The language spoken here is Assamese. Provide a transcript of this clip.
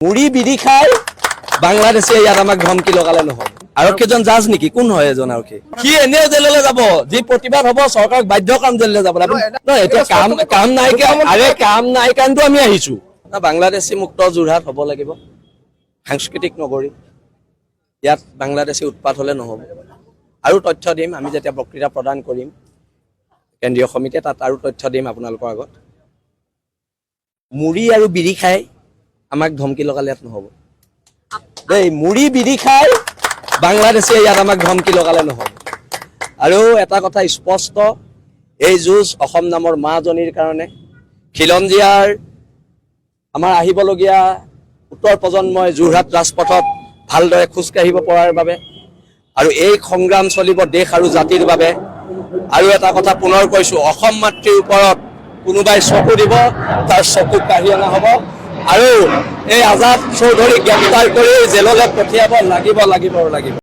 মুড়ি বিড়ি খাই বাংলাদেশে ইয়াত আমাক ধমকি লগালে নহ'ব। আৰক্ষীজন জাজ নেকি? কোন হয় এজন আৰক্ষী? সি এনেও জেললৈ যাব। যি প্ৰতিবাদ হ'ব, চৰকাৰক বাধ্য কৰাম জেললৈ যাব। নহয়, এতিয়া কাম নাইকিয়া। আৰে, কাম নাই কাৰণেতো আমি আহিছো। না, বাংলাদেশী মুক্ত যোৰহাট হ'ব লাগিব। সাংস্কৃতিক নগৰী, ইয়াত বাংলাদেশী উৎপাত হ'লে নহ'ব। আৰু তথ্য দিম আমি যেতিয়া বক্তৃতা প্ৰদান কৰিম কেন্দ্ৰীয় সমিতিয়ে, তাত আৰু তথ্য দিম আপোনালোকৰ আগত। মুড়ি আৰু বিড়ি খাই আমাক ধমকি লগালে ইয়াত নহ'ব দেই। মুড়ি বিড়ি খাই বাংলাদেশে ইয়াত আমাক ধমকি লগালে নহ'ব। আৰু এটা কথা স্পষ্ট, এই যুঁজ অসম নামৰ মাজনীৰ কাৰণে, খিলঞ্জীয়াৰ, আমাৰ আহিবলগীয়া উত্তৰ প্ৰজন্মই যোৰহাট ৰাজপথত ভালদৰে খোজকাঢ়িব পৰাৰ বাবে। আৰু এই সংগ্ৰাম চলিব দেশ আৰু জাতিৰ বাবে। আৰু এটা কথা পুনৰ কৈছো, অসম মাতৃৰ ওপৰত কোনোবাই চকু দিব, তাৰ চকু কাঢ়ি অনা হ'ব। আৰু এই আজাদ চৌধুৰীক গ্ৰেপ্তাৰ কৰি জেললৈ পঠিয়াব লাগিব, লাগিব আৰু লাগিব।